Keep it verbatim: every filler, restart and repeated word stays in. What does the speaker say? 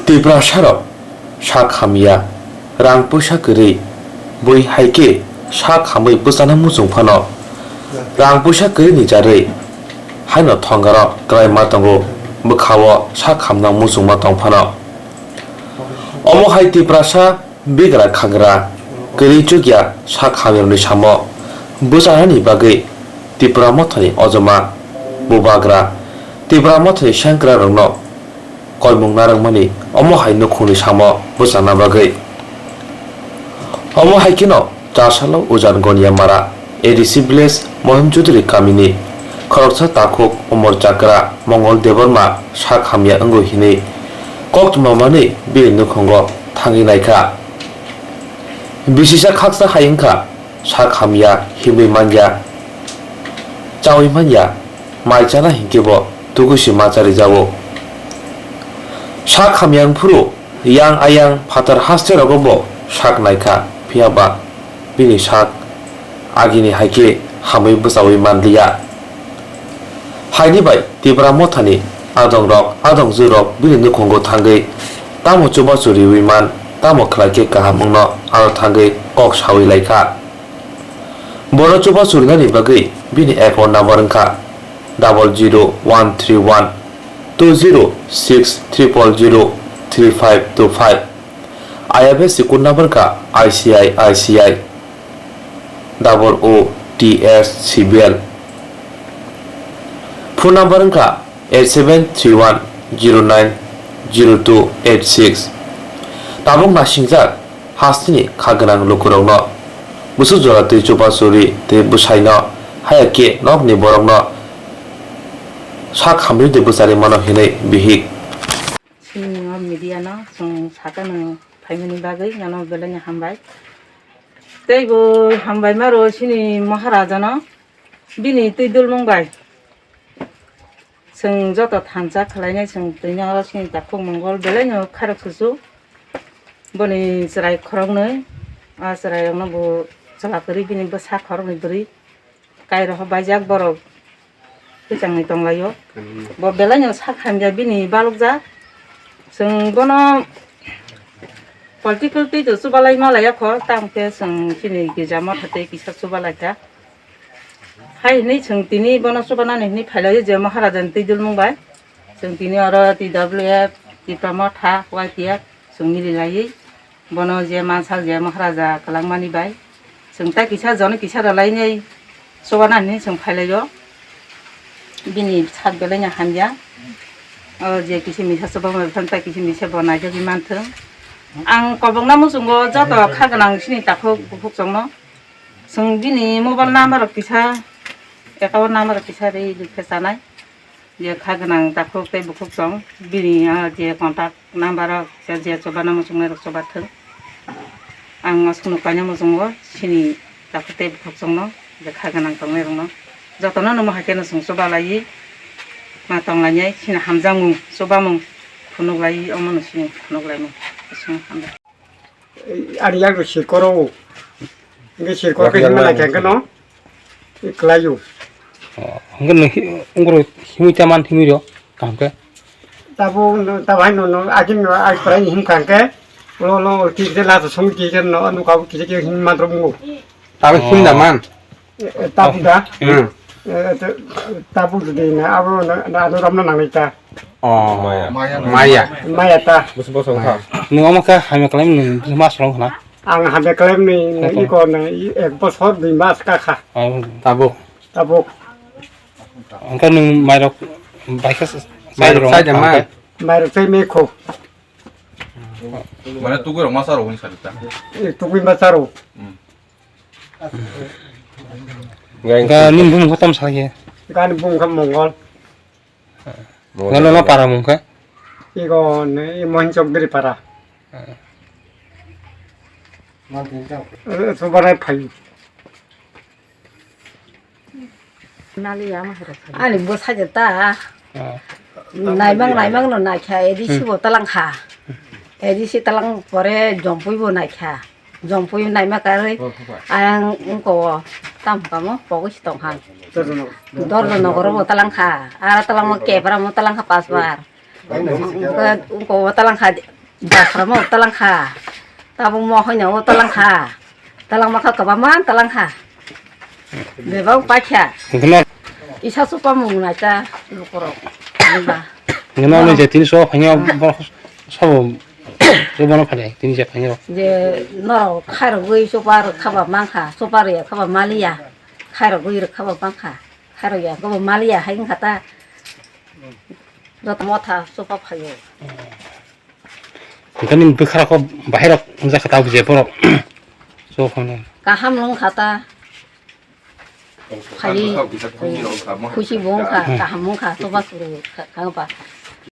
Tiprasarok sak hamya, rang puisa kwrwi, bui hai khe sak hamwi bwchana muchung phano rang puisa kwrwini jarwi haino thongaro kwlai ma tongo, bwkha-o sak hamna muchungma tong phano. Omo hai Tiprasa bigra khagra kwrwi chukya sak hamyarokni samo bwchanani bagwi Tipra Mothani ojoma, bubagra, Tipra Mothani sengkwrarokno koimung narwkmani omo hai nukhungni samo bwchana bagwi. Omo hai kheno chasalo Ujan Goniamara A D C village Mohim Chudri kamini khoroksa takhuk Umor Chakra Mongol Debbarma sak hamya wngo hinwi koktwma manwi bini nukhungo thangwi naikha. Bisisa khaksa hai wngkha, sak hamya, himwi manya, chawi manya, mai chana hinkhe bo tugui se ma charijago. Sak hamya wngphuru yang ayang phatar haste rogo bo sak naikha, phiya ba bini sak agini hai khe hamwi bwchaui manliya. Haini bai Tipra Mothani adongrok, adongjwrok bini nukhungo thangwi tamo chubachu riwi man, tamo khlai khe kaham wngno aro thangwi kok saui lai kha. Bono chubachu rinani bagwi bini account number wngkha double zero one three one two zero six triple zero three five two five. I F S C code number wngkha I C I I C I double O T S C B L. Phone number wngkha eight seven three one zero nine zero two eight six. Tabuk nasingjak hasteni kha gwnang lukurokno bwswk jora twi chubachu ri tei bwsaino haya khe nokni borokno sak hamri tei bwcharwi mano hinwi bihik. Chini o media no chwng sakano phaimani bagwi nono belai no hambai. Tei bo hambai maro chini Maharaja no bini twi dulmung bai. Chwng joto thansa khlainai chwng tini oro chini takhuk Mongol belai no khairok susu. Boni chwrai khoroknwi, a chwrai rokno bo chwla kwrwi bini bwsa khoroknwi bwrwi. Kairok baijak borok kwchangni tonglaio. Bo belai no sak hamya bini balokjak. Chwng bono political twi to chubalai malaiya kho, tamo khe chwng chini gija motha tei kisa chubalaikha. Hai hinwi chwng tini bono chubanani hinwi phailaio je Maharaja ni twi dulmung bai. Chwng tini oro T W F, Tipra Motha, Y T F chwng mililaiwi bono je mansak je Maharaja kwlangmani bai chwng tai kisa jono kisa rwlainai chubanani hinwi chwng phailaio. Bini sak belai no hamya. O je kisa misa chuba bai phano tai kisa misa bo naijagwi manthwng. Ang kobokna muchungo joto kha gwnang sini takhuk bukhuk chwngno. Chwng bini mobile number rok kisa, account number rok kisa ri rikhe chanai. Je kha gwnang takhuk tei bukhuk chwng bini, ah, je contact number rok kisa je chubana muchungnai rok chubathwng. Ang aswkno kaina muchungo sini takhuk tei bukhuk chwngno je kha gwnang tongnai rokno jotono nukmo hai kheno chwng chubalaiwi ma tonglainai sini hamjakmung chubamung phunuklaiwi omono sini phunuklaimung. Aswkno hamjak. Ani yak rw sirkoro o. Hingke sirkoro ke himma lai khe no. Kwlai o. Hingke no ungro himui ta man himui ro kaham khe. Tabo tabo hai no no agin no ai prai him kha hingke. Lo lo ki de la so song ki ke no no ka ki ke him ma ro mu. Tabo him da man. Eh, eh, tabu da. Hmm. Eh, eh, te-, tabu da na, abo na, na, ado ramna nang ta. Oh. Maya. Maya. Maya ta. Bus bus ong kha. Nung ama kha hamya kalai nung mas rong khna. Ang hamya kalai ni, ni iko na, i, ek bosor dui mas ka kha. Oh. Tabu. Tabu. Angka nung mairok baikha s-, s-, mairok sai rong sai da ma. Mairok sai me kho. Mane tugui rok masa rok ni sarita. Eh, tugui masa rok. Hmm. Ga ning bung kha tam salai. Gani bung kha Mongol. Mongol. Galo na para mung kha? Igo ne, i Mohin Chokdri para. Eh, subarai phai. Ani bwsai de ta. Ah. Naimang, naimang no naikha, A D C bo talang kha. A D C talang pore jompui bo naikha. Jompui naima karwi ayang wngko o tam kamo pogwi si tong kha. Dorja nogoro bo talang kha. Ara talang mo kepra mo talang kha pas bar. Wngkha, wngkha o talangkha, basrama o talangkha, tabuk mo hoina o talangkha, talangma kha kwbangma talangkha, bebak paikha. Hwnkhe no, isa supamung naita lukurok, hwnba. Hwnkhe no, no je tini so phainyo, borok sabo, je bono phai, tini je phainyo. Je norok khairogwi supar khaba mankha, supar ya khaba maliya, khairogwi rwk khaba mankha, khairok ya khaba maliya hai wngkha ta. Joto motha sopa phaio. Hwnkhe nini bwkha rok bahai rok wngjakha tabuk je borok. So phone. Kaham wngkha ta. Phai. Khusi bo wngkha, kaham wngkha, sopa suru kha, kha ba.